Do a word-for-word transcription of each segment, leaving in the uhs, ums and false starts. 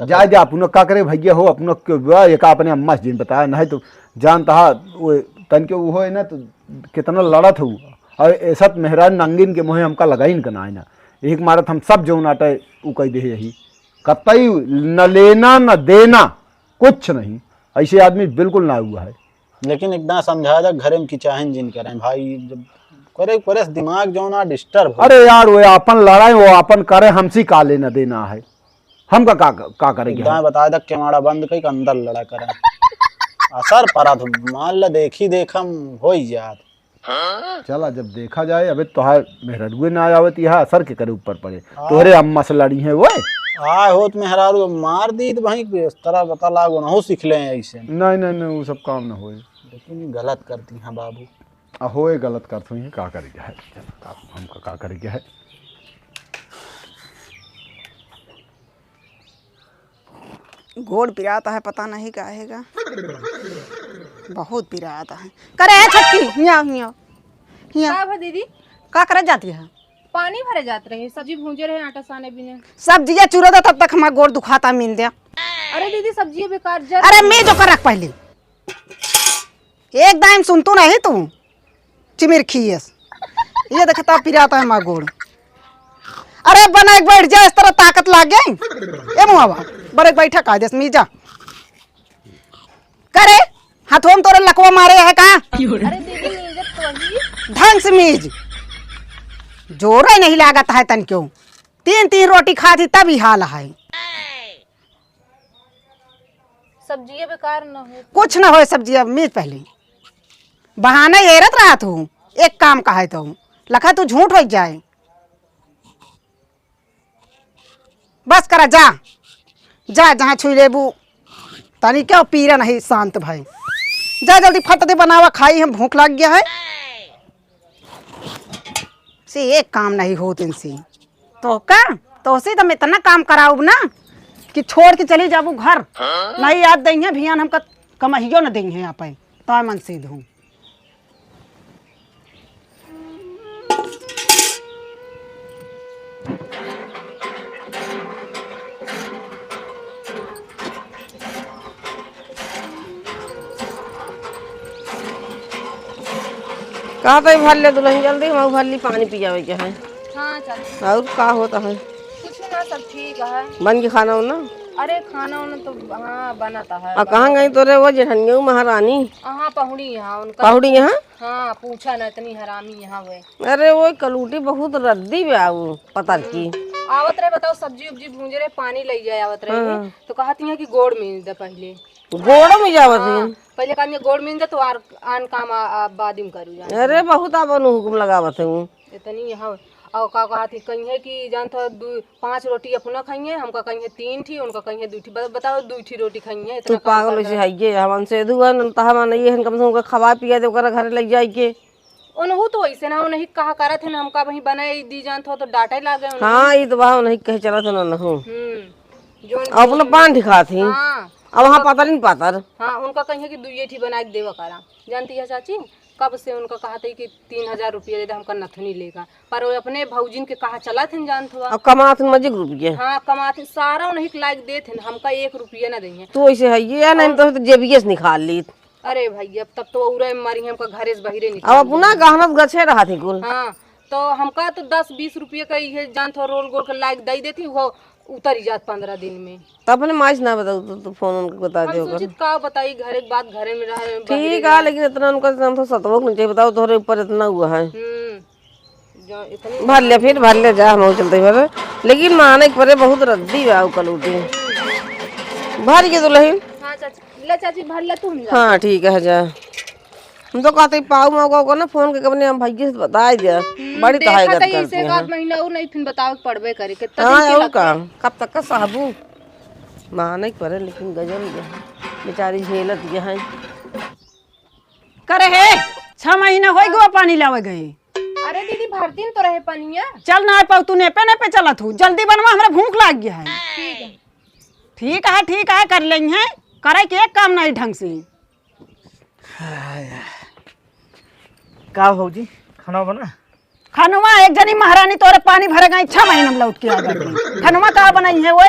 तब जाए दे, अपनो का करे भइया हो, अपनो के बा, एका अपने अम्मा से जिन बताया, नहीं तो जानता हा, वो तन के वो है ना, तो कितना लड़त हो। और ऐसा तो मेहरारू नंगिन के मोहे हमका लगाइन का ना है ना, एक मारत हम सब जौन आटे उ कह दे यही, कतई न लेना न देना, कुछ नहीं, ऐसे आदमी बिल्कुल ना हुआ है। लेकिन एकदम समझा जा, घरे में की चाहें जिन करें भाई, जब करे, करे से दिमाग जौन आ डिस्टर्ब हो। अरे यार, वो अपन लड़ाई, वो अपन करे, हमसे का लेना देना है, हमका का, का करे के एकदम है? बता दे, केवाड़ा बंद कई के अंदर लड़ा करें। असर परा तो मान ला, देखी देख हम हो ही जात। चला, जब देखा जाए, अबे तोहार मेहरारुए ना आवत, यहाँ असर के करे ऊपर पड़े। हाँ। तोहरे अम्मा से लड़ी है वो। हाँ, होत मेहरारू मार दी तो भाई, इस तरह बता लाग, उनहु सीख ले ऐसे। नहीं, नहीं, नहीं, वो सब काम ना होए। लेकिन गलत करती हैं बाबू। आ, होए, गलत करत हुई हैं, का करे के है? चला, का, हमका का करे के है? गोड़ पिरात है, पता नहीं काहे का। बहुत पिरात है। करे है छोटकी, हियाँ, हियाँ, हियाँ। का भा दीदी? का करत जाती है? पानी भरे जात रहे, सब्जी भूंजे रहे, आटा साने बिने। सब्जिया चुरा दे, तब तक हमार गोड़ दुखाता, मीन दे। अरे दीदी, सब्जिया बेकार जर अरे, मीज ओकर रख पहले। एकदम सुनतू नहीं तू, चिमिरखियस। ये देखता पिराता है माँ गोड़। अरे बना एक बैठ जा, इस तरह ताकत लाग गई। ए मुआवा, बड़े बैठा का जस मीजा। करे, हाथों में तोरे लकवा मारे है का? अरे दीदी, मीजत तो ही। ढंग से मीज। जोरे नहीं लागत है तन क्यों। तीन तीन रोटी खाती तब ही हाल है। सब्जिया बेकार न हो। कुछ ना होए सब्जिया, मीज पहले। बहाने एरत रहत हूँ, एक काम कहे तो लखा तू झूठ हो जाए। बस करा जा, जा जहाँ छुई लेबू, तनी क्यों पीरा नहीं शांत भाई। जा जल्दी फट दे बनावा खाई, हम भूख लग गया है। से एक काम नहीं होत इनसे। तो का? तोसे तो हम इतना काम कराउब ना कि छोड़ के चली जाबू घर। नहीं याद दइहे भियान हमका कमहियो न दइहे यहाँ पे। तो मन से धूँ। कहा तो भर ले दुल्हन जल्दी, हम भर ली पानी पियावे के है। हाँ, चल। और का होता है? कुछ ना, सब ठीक है। बन के खाना उना? अरे, खाना उना तो, हाँ, बनता है। आ, कहाँ गई तोरे वो जेठनिया महारानी? हाँ, पहुड़ी यहाँ उनका। पहुड़ी यहाँ? हाँ, पूछा ना, इतनी हरामी यहाँ हुए। अरे, वो कलूटी बहुत रद्दी बे आऊ, पतर की। हम्म। आवत रहे, बताओ, सब्जी उब्जी भूंजे रहे, पानी ले जाए आवत रहे, हाँ। तो कहती हैं कि गोड़ में दे पहले। गोड़ में जावत हाँ, है? पहले कहती हैं गोड़ में दे, तो आर, आन काम आ, आ, बाद में करू जान। अरे, बहुत आपन हुक्म लगावत है वो। इतनी यहाँ, और का कहत ही, कहिए कि जान तो दू, पाँच रोटी अपना खाइए, हमका कहिए तीन ठी, उनका कहिए दू ठी। ब-, बताओ, दू ठी रोटी खाइए, तू इतना काम पागल कर वैसे रहा। है ये, हमन से दुआ न तहा मन ये हन, कम से कम उनका खवा पिया दे, ओकरा घर ले जाए के। उनहु तो वैसे ना, उन्हीं कहा करत है ना, हमका वहीं बनाए दी जान तो, तो डांटे लागे उन्हीं। हाँ, ये तो बा, उन्हीं कहे चलत है ना, ना हो। हम्म, जोन अपना भी पान दिखात ही। हाँ। अब वहाँ उनका पता नहीं पातर। हाँ, उनका कहिए कि दुइये ठी बना के देवा करा। जानती है चाची, कब से उनका कहत ही कि तीन हजार रुपया दे दे, हमका नथुनी लेगा, पर वो अपने भौजिन के कहा चलत हन, जानत हुआ। अब कमात हन मजे के रुपये। हाँ, कमात हन, सारा उन्हीं के लायक देत हन, हमका एक रुपया ना देंगे। तू ऐसे है, ये नहीं हाँ। तो, तो जेबिये से निकाल ली। अरे भैया, अब तब तो उरे मरी, हमका घरे से बहिरे अब निकाल अपना दिया। गहना तो गछे रहा थी कुल। हाँ, तो हमका तो दस बीस रुपया का ये जानत हुआ रोल गोल के लायक दे देती, वो उतरी जात पन्द्रह दिन में। तो अपने माई से ना बताऊ, तो, तो फोन उनको बता हम दे ओकर। सोचित का बताई, घरे के बात घरे में रहे, बहरे ठीक है, रहे। लेकिन इतना उनका इतना तो सतवो के नहीं चाहिए, बताओ तोहरे ऊपर इतना हुआ है। हम्म, जो इतनी भर ले, फिर भर ले जा, हम चलते भर। लेकिन माने के परे बहुत रद्दी बा उ कलूटी। भर के दुल्हन। हाँ चाची, ले चाची, भर ले तू, हम जा। हाँ, ठीक है, जा। हम तो कहते ही पाऊ मौका को ना फोन करके अपने हम भैया से बताई दे। हम्म, बड़ी देखा तहाई तो गत इसे करती एक आध हैं। महीना और नहीं, फिर बतावे के पड़बे करे, कितना हाँ, दिन के और लगते का? हैं? कब तक का सहबू? माने के परे, लेकिन गजब ये है। बेचारी झेलत ये है। करे हे, छह महीना होई गवा पानी लावे गए। अरे दीदी, भर दिन तो रहे पनिया। चल ना पाऊ, तू नेपे नेपे चलत हूँ, जल्दी बनवा, हमरा भूख लाग गया है। ठीक है। ठीक है, ठीक है, कर लेंगे, करे के एक काम नहीं ढंग से। का भौजी, खाना बना? खानवा एक जनी महारानी तोरे पानी भरे गई, छह महीना में लौट के आ गई। खानवा का बनाई है ओए?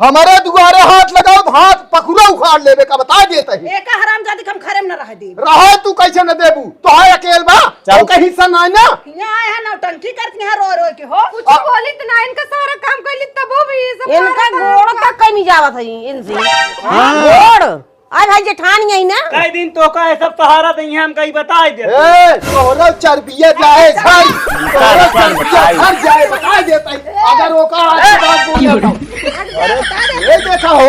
हमरे दुआरे हाथ लगाओ तो हाथ पखुरा उखाड़ लेबे का, बता देत ही। एका हरामजादी के हम घरे में न रह देब। रहे तू कैसे न देबू? तो है अकेल बा, चल। तो कहीं से ना ना। यहाँ आए हैं नौटंकी करती हैं रो रो के हो। कुछ आ- बोली तो ना, इनका सारा काम कर ली तब वो भी ये सब इनका सारा काम गोड़ का- तक कहीं जावत है इनसे। हाँ। गोड़। अरे भाई जेठानी है ना। कई दिन तो का है सब सहारा दे, हम कहीं बता दे। ए, तोहरा चरबिया जाए घर, तोहरा चरबिया घर जाए, बता देता है। अगर ओका आज बात बोल जाता हूँ। अरे, ये देखा हो,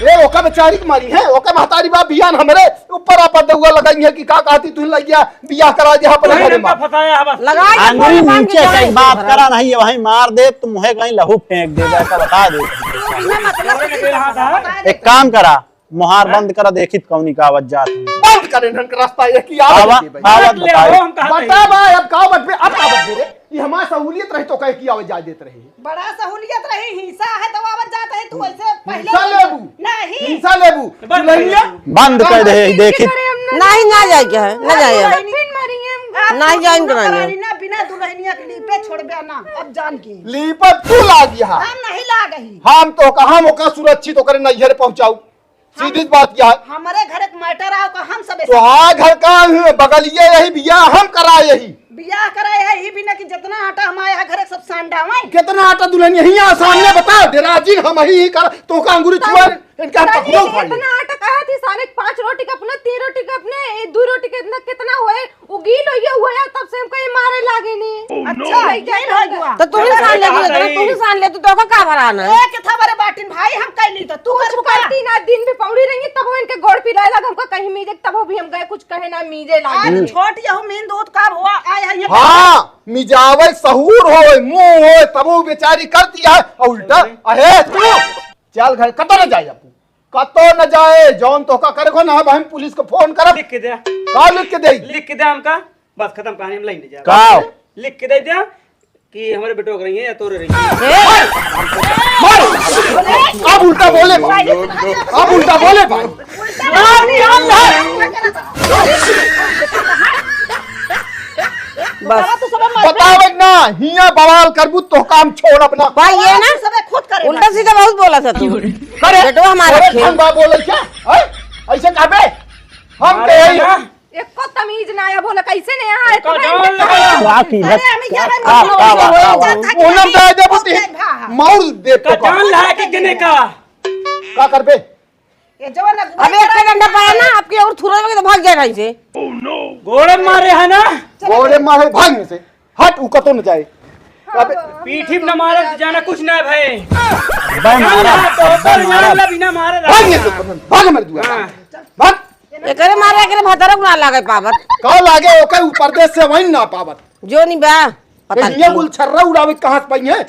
ये ओका बेचारी के मारी है, ओका महतारी बाप बियान हमरे ऊपर आपत दउआ लगाई है कि का कहती तू लगिया बियाह करा दे अपने वही घरे नंबर में। फंसाया है बस। लगा दे, आंगुरी भगवान के नीचे जाए कहीं बात तोहरा। करा नहीं, वहीं मार दे, तुम मुँहे कहीं लहू फेंक दे, ऐसा बता दे। बिना मतलब तोहरे के के बेरा हाथ है। एक काम करा, मुहार हाँ? बंद करा, देखित कौनी का आवाज जात है। बंद करे ढंग का रास्ता, ये की आवाज आवा-, देती भाई। आवाज काट ले बताई। हो, हम कहा बता नहीं। बा, अब का बतबे, अब का बतबे रे? ये हमार सहूलियत रही तो कहे की आवाज जा देत रही। बड़ा सहूलियत रही, हिस्सा है तो आवाज जात है, तू ऐसे पहले हिस्सा बोल-, लेबू? नहीं। हिस्सा लेबू? बंद कर दुल्हनिया? दे। बंद कर दे, देखित। नहीं, ना जाए क्या है, ना जाए। दुल्हनी फिर मरी है, हम नहीं जाए हम दुल्हनी कराएंगे। ना, बिना दुल्हनिया के लीपे छोड़बे ना, अब जान की। लीपे तू लाग यहाँ। हम नहीं लाग ही। हम तो कहा हम ओका सुरक्षित ओकरे नैहर पहुँचाऊ। सीधी बात क्या है? हमरे घर एक matter आओ का हम सब ऐसे तोहार घर का है, बगलिए यही बियाह हम कराए यही। बियाह कराए है, ही भी ना कि जितना आटा हमारे यहाँ घर एक सब सांडावे। कितना आटा दुल्हन यही यहाँ सामने बता दे, राजी हम ही, ही कर, तो का अंगूरी चुआ, इनका हम तनी पकड़ो खाली। इतना आटा कहा थी, सारे पाँच रोटी का अपना, तीन रोटी का अपने, ये दो रोटी का इतना कितना हुआ है? वो गील हो गया हुआ है, तब से हमको ये मारे लागे नी। अच्छा, गील हो गया। तो तू ही सान ले, तू ही सान ले, तू तो का भराना है? ए, के था बरे बाटिन भाई, हम कह ली तो तू कुछ कर का? करती ना, दिन भी पौड़ी रही, तब वो इनके गोड़ पिलाए लग, हमको कहीं मीजे, तब वो भी हम गए, कुछ कहे ना, मीजे लागे। आज छोट यहू मीन दूध का हुआ, आए है ये। हाँ, मिजावे सहूर होए, मुंह होए, तब वो बेचारी करती है, और उल्टा, अरे तू, चल घर, कतो न जाए अब, कतो न जाए, जौन तोहका करे को ना, हम पुलिस को फोन करब। लिख के दे। का लिख के दे? लिख के दे हमका। बस खत्म कहानी, हम लाइन ले जाब। का? लिख के दे दे कि हमरे बेटो के रही है या तोरे रही है। मार! अब उल्टा बोले भाई। अब उल्टा बोले भाई। बस। बतावे ना, हिया बवाल करबू तो काम छोड़ अपना। भाई ये ना, सबे खुद करे उल्टा सीधा बहुत बोला था तू। करे। बेटवा हमारा अरे खेल। ढंग बा बोले क्या? हैं? ऐसे कहबे? हम मारे कहे ना। एको तमीज ना है, बोला कैसे नहीं यहाँ है, एको इतना जान इनके लगा। क्या की अरे, बात? हमें क्या है, का, मतलब, का बात, का बात? जाता कि पूनम नहीं? दाई दे बुद्धि। ओके, भा। मार दे का तो का। जान लगा कि गिने का? का करबे? ये जवन अब एक का डंडा पाया ना, आपके और थुरा लगे तो भाग जाए भाई से। गोड़े मारे है ना? गोड़े मारे भाग में से। हट, उ कतो न जाए। हाँ, अबे, अभी पीठी में न मारे तो जाना कुछ ना भाई। बे मारा, जान तो अब्बे पर मारा। जान ला बिना मारे भाग रहा। ये तो, भाग मर दुआ। हाँ। भाग। एकरे मारे एकरे भतरक ना लागे पावत। का लागे ओकर उ परदेस से वहीं ना पावत। जो नहीं बा, पता ये नहीं। गुल छर्रा उड़ावे कहाँ से पाई है?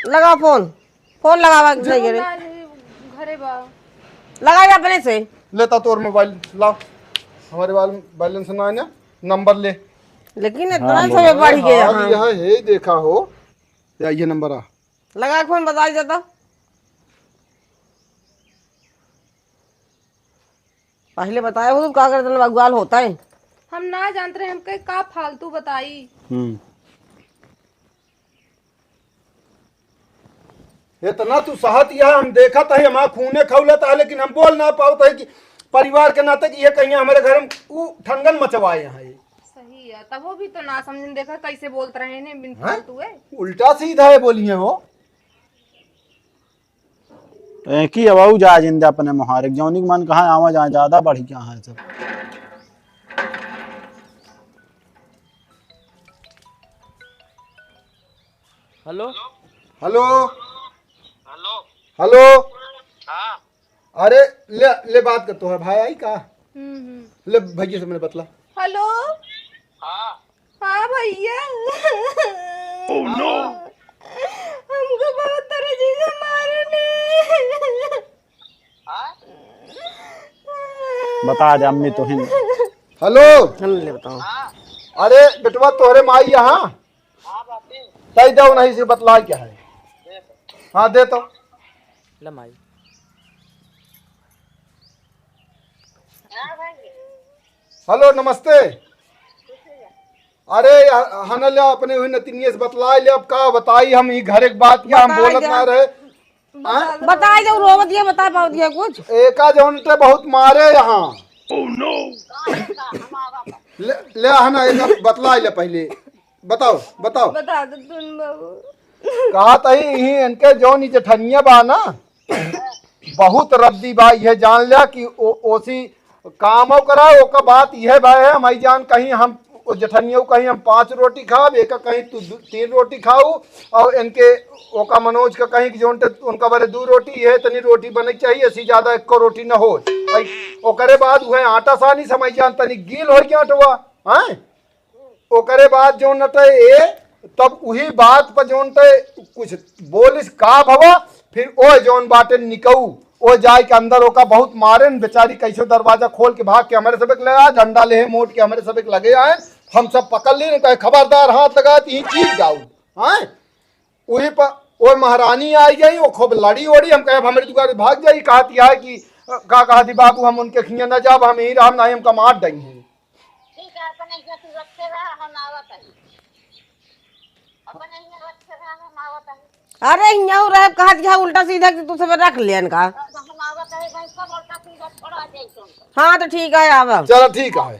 लगा फोन। फोन लगावा के चाहिए रे। ना, ये घरे बा। लगाई अपने से। लेता तोर मोबाइल, लाओ। हमारे वाल-, बैलेंस ना है ना, नंबर ले। लेकिन इतना हाँ, समय बढ़ गया, हाँ, हाँ। यह है, देखा हो। या ये नंबर आ। लगा के फोन बताई देता। पहले बताया हो तो का करते ना, बवाल होता है। हम ना जानते रहे, हमके का फालतू बताई। हम्म। इतना तू सहत यह हम देखत है, हमार खूने खौलत है, लेकिन हम बोल ना पावत है कि परिवार के नाते कि ये कहीं हमारे घर में उ ठंगन मचवाए हैं। सही है, तब वो भी तो ना समझन, देखा कैसे बोलत रहे ने बिन हाँ? फालतू है। उल्टा सीधा है बोलिए हो। तो एक ही अब आऊ जा जिंदे अपने मोहारिक, जौनी के मन कहाँ आवा जाए, ज्यादा बढ़ क्या है सब। हेलो। हेलो। हेलो। हेलो। हाँ। अरे, ले, ले बात कर, तोहर भाई आई का? हम्म, हम्म। ले, भैया से मैंने बतला। हेलो। हाँ। हाँ भैया। Oh no! हमको बहुत तरह चीजें मारे ने। बता दे, अम्मी तो हिन। हेलो। हेलो, ले बताओ। अरे बेटवा, तोहरे माई यहाँ? तई दो नहीं से बतला क्या है? हाँ, दे तो। ले माई। हेलो, नमस्ते। अरे, ह-, हन ले अपने हुई नतिनिया से बतलाए ले, अब का बताई हम, ई घर एक बात क्या हम बता बोलत जा। ना रहे। हाँ? बताई दो, रोवत ये बता पावत ये कुछ। एका जौन ते बहुत मारे यहाँ। ले, ले आना, एका बतला ले पहले। बताओ, बताओ। बता दो तुम बाबू। कहा तही इही इनके जौन ई जेठनिया बा ना, बहुत रद्दी बा, ये जान लिया कि ओ, ओसी काम करा, ओका बात यह बा है, हमारी जान कहीं हम, ओ जेठनियो कहीं हम पाँच रोटी खाब, एका कहीं तू दु-, तीन रोटी खाऊ, और इनके ओका मनोज का कहीं कि जौन ते उनका बरे दू रोटी, यह तनी रोटी बने के चाहिए, ऐसी ज्यादा एक रोटी न हो। आई, ओकरे बाद वह आटा सानी समय जान तनी गील हो गया आटवा, हैं? ओकरे बाद जौन नटे ए, तब उही बात पर जौन ते कुछ बोलिस का भवा, फिर ओ जौन बाटे निकऊ, ओ जाए के अंदर ओका बहुत मारे न, बेचारी कैसे दरवाजा खोल के भाग के हमरे सबक लगा, डंडा लेहे मोट के हमरे सबक लगे आए, हम सब पकड़ ली न, कहे, "खबरदार हाथ लगा, तो यहीं चीर जाऊ।" हाँ, उही पर ओ महारानी आई गई, वो खूब लड़ी ओड़ी, हम कहे, "अब हमरे दुआरे भाग जाई," कहती है कि, का कहती, "बाबू, हम उनके खिया न जाब, हम यहीं रहब, नहीं हमका मार देंगे।" ठीक है, अपने हियाँ तू रखे रहा, हम आवत हई। अपने हियाँ रखे रहा, हम आवत हई। अरे, हियाँ रहब, कहा दिया उल्टा सीधा कि तू सब रख लेन का। हम आवत हई, भाई, सब उल्टा सीधा छोड़ा जाई तुम। हाँ, तो ठीक है, आवा। चलो, ठीक है,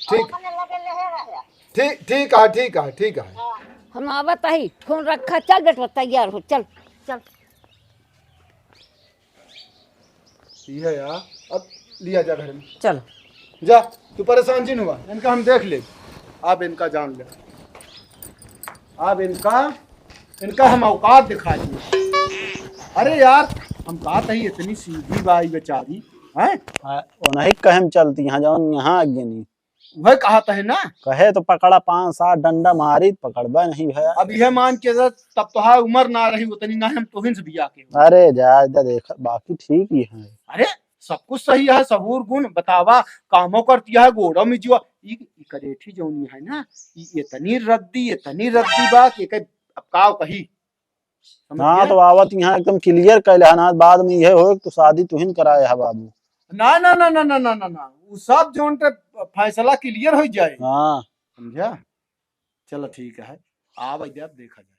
ठीक। अपने लगे ले रहे। ठीक, ठीक है, ठीक है, ठीक है। हाँ। हम आवत हई, फोन रखा, चल बेटवा, तैयार हो, चल, चल। इहे यार, अब लिया जा घर में। चल। जा, तू परेशान जिन हुआ, इनका हम देख ले। अब इनका जान ले, अब इनका, इनका हम औकात दिखा दिए। अरे यार, हम कहा था, इतनी सीधी बाई बेचारी, हैं? हाँ, उन्हीं कहे में चलती, यहाँ जाओ, यहाँ आगे नहीं। वह कहा था ना। कहे तो पकड़ा पाँच सात डंडा मारी, पकड़बा नहीं भया। अब यह मान के रह, तब तोहार उम्र ना रही उतनी, ना हम तोहिन से बिया के। अरे जा, जा देख, बाकी ठीक ही है। अरे सब कुछ सही है, सहूर गुण बतावा, कामो करती है, गोड़ो में जुआ। ई, ई करेठी जौनी है ना, ई इतनी रद्दी, इतनी रद्दी बा कि एके अब काव कही। समझ हाँ, गया? तो आवत यहाँ एकदम clear कैले है ना, बाद में यह हो तो शादी तुहिन कराए है बाबू। ना, ना, ना, ना, ना, ना, ना, ना, वो सब जौन ते फैसला clear हो जाए। हाँ। समझा? चलो ठीक है, आवा इधर देखा जाए।